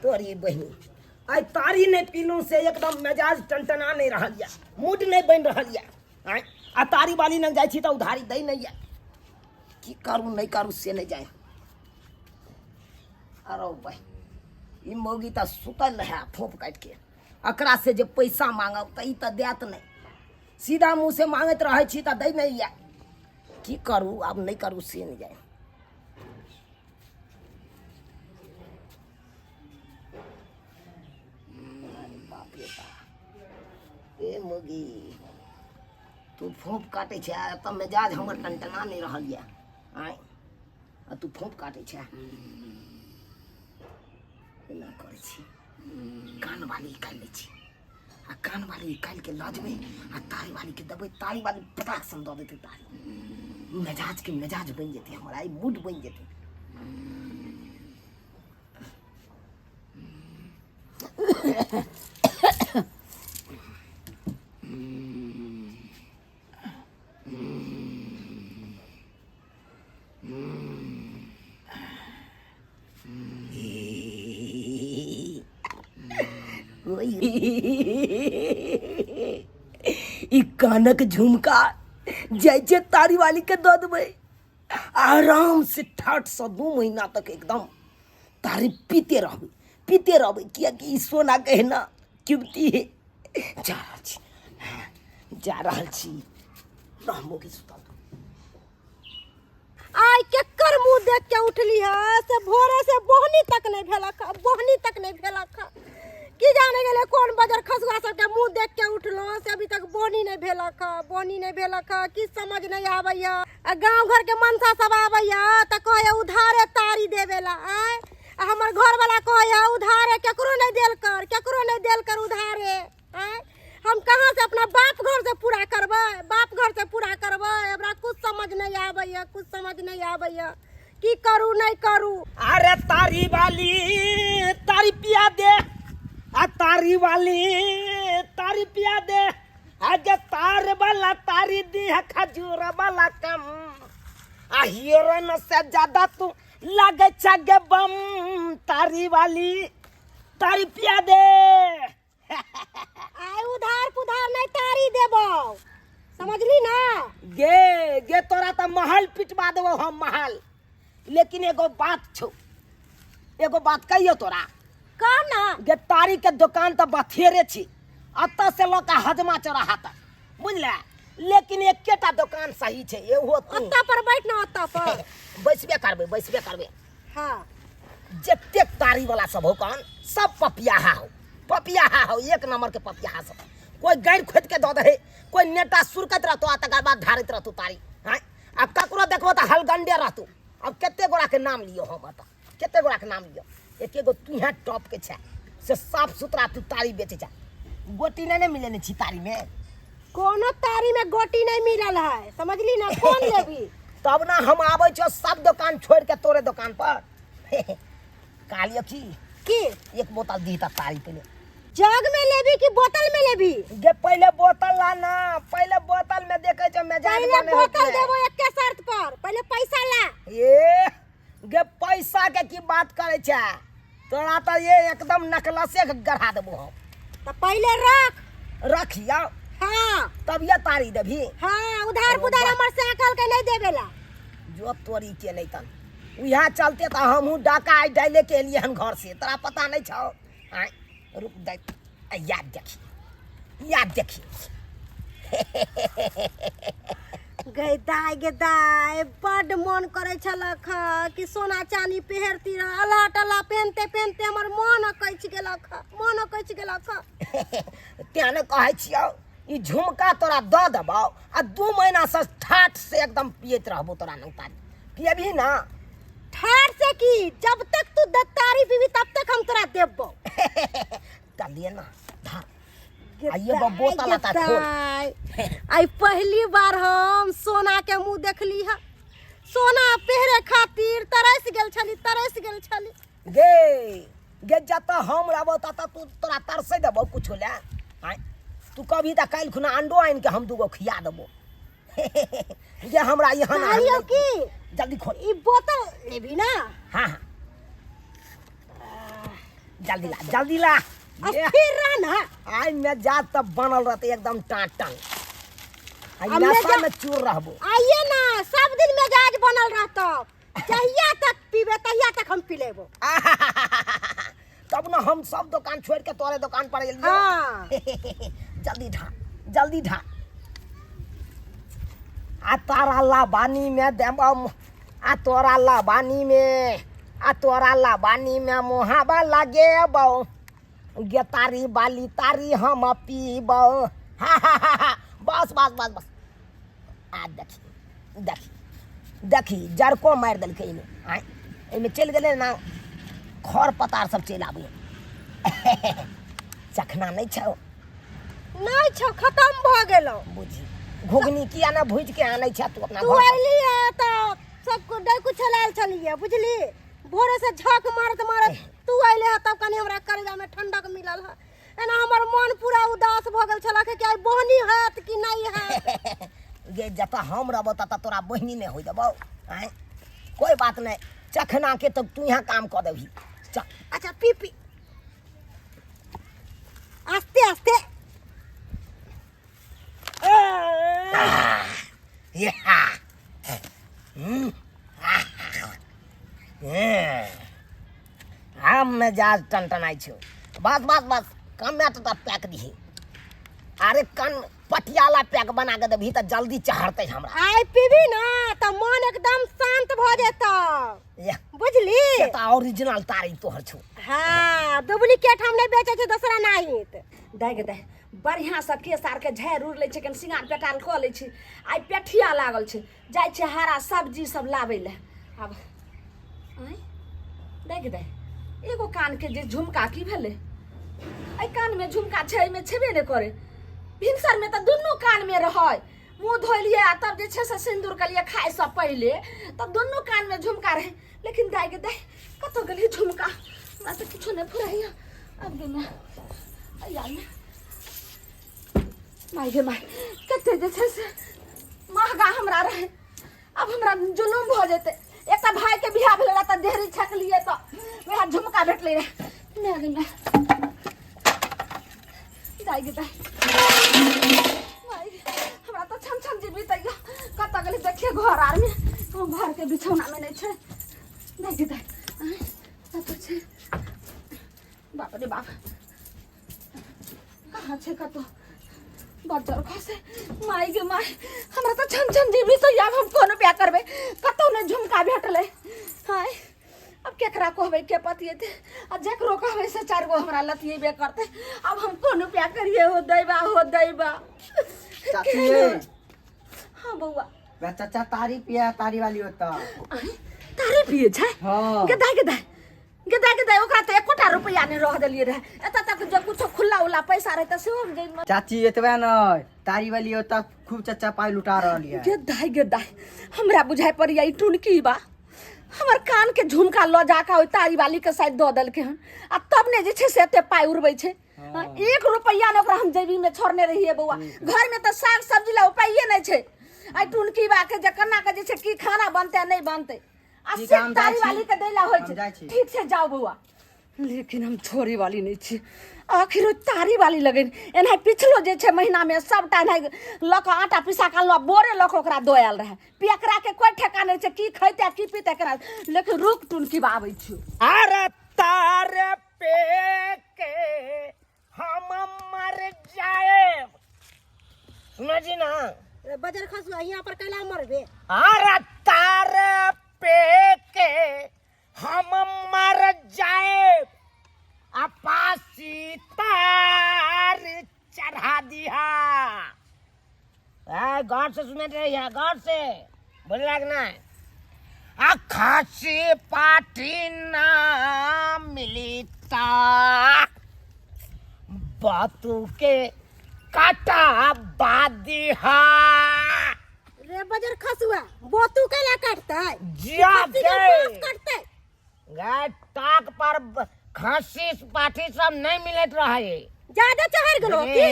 तोरी बहिनी आइ तारी नहि पीलहुँ से एकदम मिजाज टनटना नहि रहल यऽ, मूड नहि बनि रहल यऽ। आँय, आ तारी वाली लग जाइ छी तऽ उधारी दै नहि यऽ। की करू नहि करू से नहि जाय। अरे भाई, ई मौगी तऽ सुतल रहए फोप काटि के। एकरा से जे पैसा मांगब तऽ ई तऽ देत नहि, सीधा मुँह से मांगैत रहै छी तऽ दै नहि यऽ। की करू आब नहि करू से नहि जाय। बाप रे बाप, ए मौगी तू फोप काटै छै, एतऽ मिजाज हमर टनटना नहि रहल यऽ। आँय, आ तू फोप काटै छै, एना करै छी, कान वाली निकालि लै छी आ कान वाली निकालि के लऽ जेबै आ तारी वाली के देबै, तारी वाली पटाक सन दऽ देतै तारी। मिजाज के मिजाज बनि जेतै हमर, आइ मूड बनि जेतै। ई कानक झुमका जाइ छै तारी वाली के दऽ देबै, आराम से ठाठ से 2 महीना तक एकदम तारी पीते रहबै, पीते रहबै, कियाकि ई सोना के है ना कीमती है। जा रहल छी, जा रहल छी, रहमो की सुतल। आइ केकर मुंह देख के उठली है से भोरे से बोहनी तक नहीं भेलक, बोहनी तक नहीं भेलक। की जाने गेले कोन बजर खसुआ सबके मुंह देख के उठलो से अभी तक बोहनी नहीं भेलक, बोहनी नहीं भेलक। की समझ नहीं आबैया। आ गांव घर के मनसा सब आबैया त कहैया उधारे तारी देवेला। आय आ हमर घर वाला कहैया उधारे केकरो नहीं देल कर, केकरो नहीं देल कर उधारे। आय हम कहाँ से अपना बाप घर से पूरा करबै, बाप घर से पूरा करबै। हमरा कुछ समझ नहीं आबैया, कुछ समझ नहीं आबैया, की करू नहीं करू। अरे तारी वाली तारी पिया दे, आ तारी वाली तारी पिया दे, आगे तार वाला तारी दी है खजूर वाला कम, आ हीरोइन से ज्यादा तू लगे छगे बम, तारी वाली तारी पिया दे। आइ उधार पुधार नहीं तारी देबो, समझली ना? गे गे तोरा त महल पिटवा देबो हम, महल। लेकिन एगो बात छौ, एगो बात कहियो तोरा। कह ना। गे तारी के दुकान त बथेरे छी, अतऽ से लऽ के हजमा चौराहा तक, बुझले? लेकिन एकेटा दुकान सही छै, एहो तू। ओतऽ पर बैठ ना, ओतऽ पर। बैसबे करबै, बैसबे करबै। हाँ। जतेक तारी वाला सब हो कौन सब पपियाहा हो, पपियाहा हो, एक नंबर के पपियाहा सब। कोई गैर खोद के दऽ दे, कोई नेटा सुरकत रहतो आ तकर बाद ढारैत रहतो तारी। हाँ, आ ककरो देखबो तऽ हलगंडे रहतो। अब कते गोरा के नाम लियो हम, एतऽ कते गोरा के नाम लियो? एके गो तू यहाँ टॉप के छै से साफ सुथरा तू तारी बेचे छै। गोटी नहीं ने मिले ने छी तारी में? कोनो तारी में गोटी नहीं मिलल है, समझली ना? कोन लेबी? तब ना हम आबै छो सब दुकान छोड़ के तोरे दुकान पर। कहलियो की? की? एक बोतल दी त तारी पहले। जग में लेबी कि बोतल में लेबी? गे पहले बोतल ला ना, पहले बोतल में देखे छो मिजाज पहले बने होत बोतल है। देबो एके शर्त पर, पहले पैसा ला। ए गे पैसा के की बात करे छे तोरा, त ये एकदम नकलसे के गढ़ा देबो हम। त पहले रख। रखिया? हाँ। तब ये तारी देबी? हाँ, उधार पुधार हमर साइकिल के नहीं देबेला। जो तोरी के नहीं तन उहा चलते त हमहू डाका आइ डाले के एलिए हन घर से, तोरा पता नहीं छौ। आय रुक दे, याद देखी, याद देखी। गै दाय, गे दाय, बड्ड मन करै छलक हँ कि सोना चानी पहिरती रह। अल्लाह टल्ला पहनते पहनते हमर मन अकछि गेलक हँ, मन अकछि गेलक हँ। तें ने कहै छियौ ई झुमका तोरा दऽ देबौ आ 2 महीना से ठाठ से एकदम पियैत रहबो तोरा नंग तारी। पियबही ना? ठाठ से की, जब तक तू दत्तारी पीबी तब तक हम तोरा देबो। कर लिए ना धार। आइए बा बोतल आता खोल। आई पहली बार हम सोना के मुंह देखली है। सोना पहिरे खातिर तरस गेल छली, तरस गेल छली। गे गे जत हम रहबो तत तू तोरा तरसे देबो कुछो ले। आय तू कभी त काल्हि खुना अंडो आनि के हम दूगो खिया देबो। ये हमरा यहाँ ना कहलियौ की? जल्दी खोल ई बोतल लेबी ना? हाँ हाँ। जल्दी ला जल्दी ला। ये, स्थिर रह ना। आइ में जा तब बनल रहते एकदम टाट टांग। आइ आ नशा मेजा- में चूर रहबो। आइए ना, सब दिन मिजाज बनल रहतो, जहिया तक पीबे तहिया तक हम पी लेबो। तब न हम सब दुकान छोड़ के तोरे दुकान पर एलियो। हाँ। जल्दी ढा जल्दी ढा। आ तारा लाबानी में देबो, आ तोरा लाबानी में, आ तोरा लाबानी में मोहाबा लगेबो, गे तारी बाली तारी हम पीबो। हा हा हा हा, बस बस बस बस। आ देखी देखी देखी, जरको मारि देलकै एहिमे। आँय, एहिमे चलि गेलै ने खर पतार सब चलि आबैए। चखना नहि छौ? नहि छौ, खत्म भऽ गेलौ। बुझी घुघनी किया ने भुजि के आनै छै तू अपना तू घर पर? अयली है तऽ सब डैकू छलायल छलियै बुझली, भोरे से झक मारत मारत तू अयले है तब कनी हमरा करेजा में ठंडक मिलल है। एना हमर मन पूरा उदास भऽ गेल छल कि आइ बोहनी हैत कि नहि हैत। गे जतऽ हम रहबौ ततऽ तोरा बहिनी नहि होइ देबौ। आँय, कोइ बात नहि, चखना के तब तू यहाँ काम कऽ देबही। चल। अच्छा पी पी, आस्ते आस्ते। हम मिजाज टनटनाइ छौ। बस बस बस, कमे तऽ पैक दिही। अरे कन पटियाला पैक बना के देबही तऽ जल्दी चढ़तै हमरा। आइ पीबी ना तऽ मन एकदम शांत भऽ जेतौ। ये, बुझली? से तऽ ओरिजिनल तारी तोहर छौ। हाँ, डुप्लीकेट हम नहि बेचै छी दोसरा नाहित। दाइ गे दाइ, बढ़िआँसँ केश आरके झाड़ि उड़ि लै छै, कनि सिंगार पेटार कऽ लै छी। आइ पेठिया लागल छै, जाइ छै हरा सब्जी सब लाबै लए। आब आँय दाइ गे दाइ, एगो कानके जे झुमका की भेलै? एहि कानमे झुमका छै, एहिमे छेबे नहि करै। भिनसरमे तऽ दुनू कानमे रहै। मुँह धोलियै आ तब जे छै से सिन्दूर केलियै खाइसँ पहिले, तब दुनू कानमे झुमका रहै। लेकिन दाइ गे दाइ, कतऽ गेलै झुमका? हमरा तऽ किछो नहि फुराइया। आब गे माय, अइया ने माय गे माय, कते जे छै से महगा हमरा रहै। आब हमरा जुलुम भऽ जेतै। एकटा भाइके बियाह भेलै रहै तऽ देहरी छकलियै तऽ वएह झुमका भेटलै रहै। माय गे माय, दाइ गे दाइ, माय गे, हमरा तऽ छन छन जीबी तैयो। कतऽ गेलै देखिए, घर आरमे घरके बिछौनामे नहि छै। दाइ गे दाइ, आँय, कतऽ छै? बाप रे बाप, कहाँ छै? कतऽ बज्जर खसे? माय गे माय, हमरा तऽ छन छन जीबी तो आब हम कोन बियाह करबै? कतौ नहि झुमका भेटलै। हाय, अब केकरा कहबै, के पतिएतै? आ जकरो कहबै से चारि गो हमरा लतिएबे करतै। आब हम कोन उपाय करिए? हो दैबा, हो दैबा। चाची ये। हाँ बौआ। वह चाचा तारी पिया, तारी वाली होता। आँय, तारी पिए छै? हाँ। गेदा गेदा गेदा गेदा, ओकरा तऽ एकोटा रुपैआ नहि रह देलियै रहए। एतऽ तक जे कुछो खुल्ला उल्ला पैसा रहै तऽ सेहो जे चाची एतबे नहीं, तारी वाली होता खूब चाचा पाई लुटा रहल है। गे दाइ गे दाइ, हमरा बुझाइ पड़ैया ई टुनकी बा हमर कान के झुमका लऽ जाकऽ ओहि तारी वाली के शायद दऽ देलकै हन, आ तब ने जे छै से एते पाइ उड़बै छै। हाँ। एक रुपैआ ने ओकरा हम जेबी में छोड़ने रहिए बौआ। घर में तऽ साग सब्जी ला उपाये नहि छै। आइ टुनकी बा के जे केना के जे छै की खाना बनतै आ नहि बनतै, आ ठीक है, सिर्फ हम जाइ तारी छी। वाली के दै ला होइ हम छै। जाइ छी। ठीक छै, जाउ बौआ। लेकिन हम छोड़े वाली नहि छी। आखिर ओ तारी वाली लगन एना पिछलो जे छै महीना में सबटा एना लऽ कऽ आटा पिसा कऽ अनलहुँ, बोरे लऽ कऽ ओकरा दऽ आयल रहै। पियकरा के कोइ ठेका नहि छै, की खैतै आ की पीतै केना। लेकिन रुक टुनकी बा, आबै छियौ। अरे तारे पे के हम मर जाए, सुना जी ना। रे बजर खसुआ, यहाँ पर कैला मरबे? अरे तारे पे के हम मर जाए, अपासी तार चढ़ा दिया। ए, गौर से सुने रही है, गौर से बोल ना। आ खांसी पाटी ना मिली ता बातू के काटा बादिहा। रे बजर खसुआ, बोतू कैला काटतै? जिया खस्सी के दे। बाँस काटतै? गाय टाक पर खांसी पाठी सब नहीं मिलत रहे। ज्यादा चढ़ गेलो की?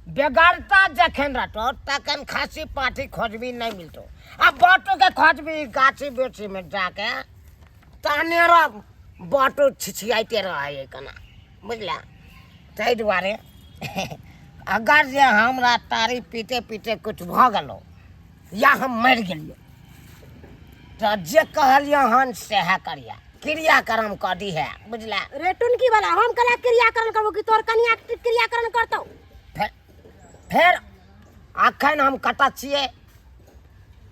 बेगरता जखन रहतो तखन खांसी पाठी खोजबी नहीं मिलतो, आ बाटू के खोजबी गाछी बेची में जाके तहने रह बाटो छिछियाइते रहै कना, बुझला? ताहि दुआरे अगर जे हमरा तारी पीते पीते किछु भऽ गेलौ या हम मरि गेलियै तऽ जे कहलियै हन सएह करिया, क्रियाक्रम कऽ दिहे, बुझला? रे टुनकी वाला, हम केना क्रियाकरण करबो कि तोहर कनिया क्रियाकरण करतौ? फेर अखन हम कतऽ छियै?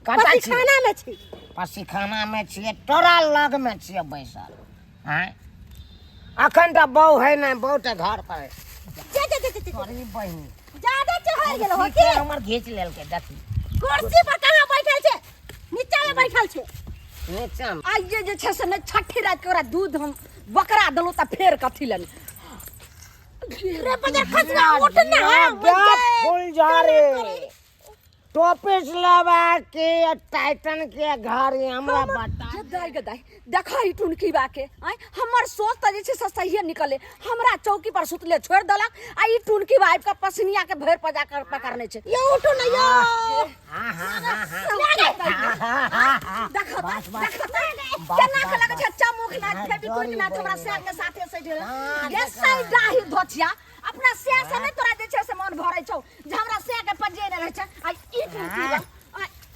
कतऽ छियै? पसीखाना में छी। पसीखाना में छियै, तोरा लग में छियै बैसल। आँय, अखन तऽ बहु है नहि, बहु तऽ घर पर है। जे जे जे जे जे। तोरी बहिनी ज्यादा चढ़ गेल हो कुर्सी की के हमर घीच लेलकै, देखी। कुर्सी पर कहाँ बैठल छै? नीचा में बैठल छै। नीचा में। आइए जे छै से नहि छठी राति के ओकरा दूध हम बकरा देलहुँ तऽ फेर कथी लए रे बजर खसुआ, उठ ना। फूल जा रे टोपिस लेबा के टाइटन के घर हमरा बता। जे दाइ गे दाइ, देखा ई टुनकी बा के। आँय, हमर सोच तऽ जे छै से सहिए निकले। हमरा चौकी पर सुतले छोड़ि देलक आ ई टुनकी बा आबि कऽ पसनिया के भरि पजा कर पकड़ने छै। यो उठो ना यो। हाँ हाँ हाँ हाँ। देखो बस, बस। देखो बस, केना के बस, लगै छै बस। चमुख नाच हाँ, फेविक्विक नाच हमरा जोड़ी सैर के साथे सटि गेलै। हाँ, गे देखा। सै डाही धोचिया, अपना सैर से नहि तोरा जे छै से मन भरै छौ जे हमरा सैर के पजे नहि रहै छै। आ ई टुनकी बा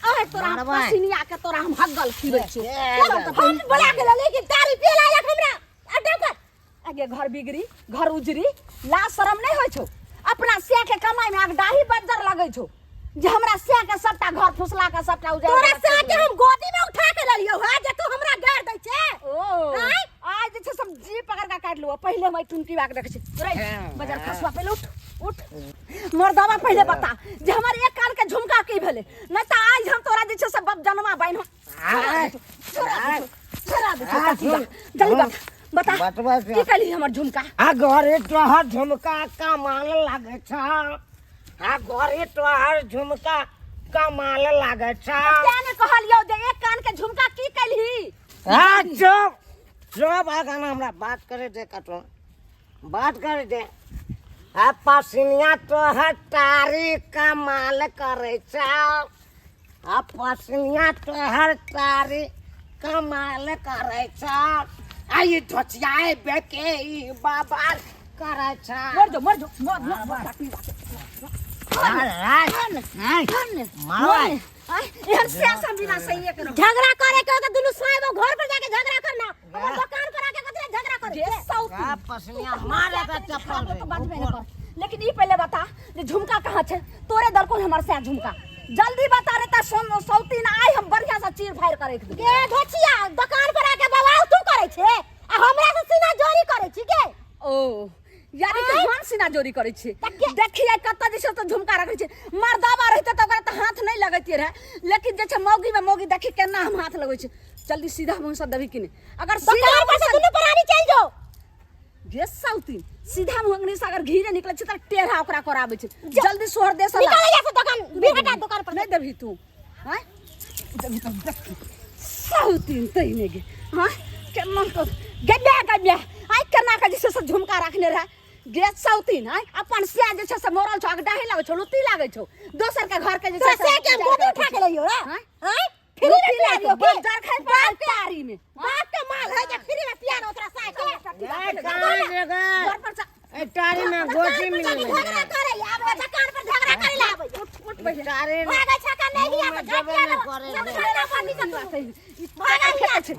आइ तोरा हम मारबै। पसिनिया के तोरा हम हग्गल खिबै छियौ। ए, चल तऽ हम बोला गेलो लेकिन तारी पिए लायक हमरा अड्डा पर। आगे घर बिगड़ी घर उजरी, लाज शरम नहि होइ छौ? अपना सैर के कमाई में आग डाही बज्जर लगै छौ जे हमरा सैर के सबटा घर फुसला के सबटा उजाड़ तोरा देलक। सैर के हम गोदी में उठा के ललियौ हा जे तू हमरा गार दै छे। ओ आँय? आइ जे छै सब जी पकड़ के काटि लू। पहिले हम टुनकी बाग देखै छी रे। हाँ। बजार खसुआ, पहिले उठ उठ मर्दावा, पहिले बता जे हमर एक कान के झुमका की भेलै, नहि तऽ आज हम तोरा जे छै से बप जनमा बान्हि आय, छोड़ा आय। छोड़ा दे आ, छौ। सुन, जल्दी सुन। बता बता। बतबै छियौ। की कहली हमर झुमका? आ घरे तोहर झुमका कमाल लागै छ, आ घरे तोहर झुमका कमाल लागै छ। तें ने कहलियौ जे एक कान के झुमका की कैलही? आ चुप चुप, आगाँ हमरा बात करे दे, कतौ बात करे दे। आ पसिनिया तोहर तारी कमाल करे छ, आ पसिनिया तोहर तारी कमाल करे छ, आ ई धोचियाए बेके ई बाबा करे छ। मर जो मर जो मर मर मर काटी बात। मार। एहन से बिना सही के झगड़ा करे के हो त दुनू साहेब घर पर जाके झगड़ा करना, हमर दुकान पर आके कथी झगड़ा करे जे छे? सौती का पसनिया मारे का चप्पल तो बजबे नहीं कर, लेकिन ई पहले बता जे झुमका कहाँ छै? तोरे दरकोन हमर से झुमका जल्दी बता रे, ता सोन सौती ना आइ हम बढ़िया से चीर फाड़ करे के। गे धोचिया, दुकान पर आके बवाल तू करे छे आ हमरा से सीना जोरी करे छी गे? ओ यानी कि हम सीना जोरी करै छी? तऽ के- देखिए कतऽ जे छै तऽ झुमका रखै छै। मर्दाबा रहिते तऽ ओकरा तऽ हाथ नहि लगैतियै रहए, लेकिन जे छै मौगी में मौगी, देखी केना हम हाथ लगै छै। जल्दी सीधा मुँह से देबही कि नहि? अगर सीधा दुकान पर से दुनू प्राणी चल जो। गे सौती, सीधा मुँह अंगनी से अगर घीरे निकलै छै तऽ टेढ़ा ओकरा कराबै छै। जल्दी सोहर दे साला। निकल जा से दुकान भी हटा दुकान पर से। नहि देबही तू? आँय, देबही तऽ देखी सौतीन तहिने गे। हाँ, केना कऽ गम्या गम्या आइ केना कऽ जे छै से झुमका रखने रहै गे सौतीन? आँय, अपन सैह जे छै से मरल छौ, डाही लागै छौ, लुत्ती लागै छौ, दोसर के घर के जे तोरा छै से से के हम गोदी उठा के लइयो रे? आँय? आँय, फ्री में लुत्ती पिया लागै दियो छौ, बज्जर खाइ पड़ल तारी में। बाप के माल है जे फ्री में पिया न तोरा साय के। घर पर से ए टारी में गोटी दुकान पर मिल झगड़ा करे आबे, दुकान पर झगड़ा करे ला आबे। उठ उठ पहिले। टारी भागै छै का नहीं हिया मुँह में तऽ देबे झटिया नहि लो करे सब रे। झगड़ा पर निकल ई भागै फेकै छै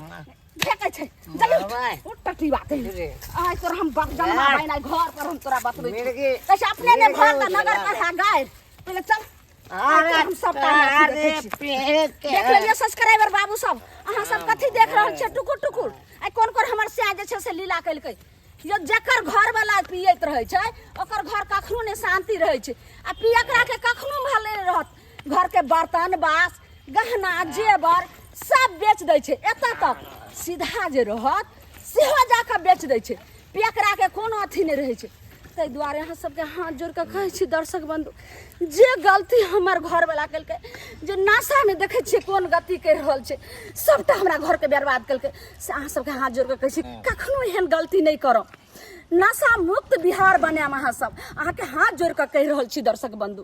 फेकै छै। जल्दी उठ। बाबा। उठ टटी बात है। रे। आइ तोरा हम बाप जनमा यार। बहिन, आइ घर पर हम तोरा बतबै छी। मिर्गी। कैसे अपने ने मिर्गी घर त उजला। नगर पर है गाय। पहिले चल, आइ अरे तोरा हम सबटा अथी अरे देखै छी। पेट के देख लेलियै सब्सक्राइबर बाबू सब, अहाँ सब कथी देख रहल छियै टुकुर टुकुर? आइ कोन कोन हमर सैह जे छै से लीला केलकै यो? जकर घर वाला पियैत रहै छै ओकर घर कखनो नहि शांति रहै छै, आ पियकरा के कखनो भले रहत। घर के बर्तन बास गहना जेवर सब बेच दै छै, एतऽ तक सीधा जे रहत सेहो जाकऽ बेच दै छै। पियकरा के कोनो अथी नहि रहै छै। ताहि दुआरे अहाँ सबके हाथ जोड़ि कऽ कहै छी दर्शक बन्धु, जे गलती हमर घरवला केलकै, जे नशामे देखै छियै कोन गति करि रहल छै, सबटा हमरा घरके बर्बाद केलकै, से अहाँ सबके हाथ जोड़ि कऽ कहै छी, कखनो एहन गलती नहि करब। नशा मुक्त बिहार बनायब अहाँ सब, अहाँके हाथ जोड़ि कऽ कहि रहल छी दर्शक बन्धु।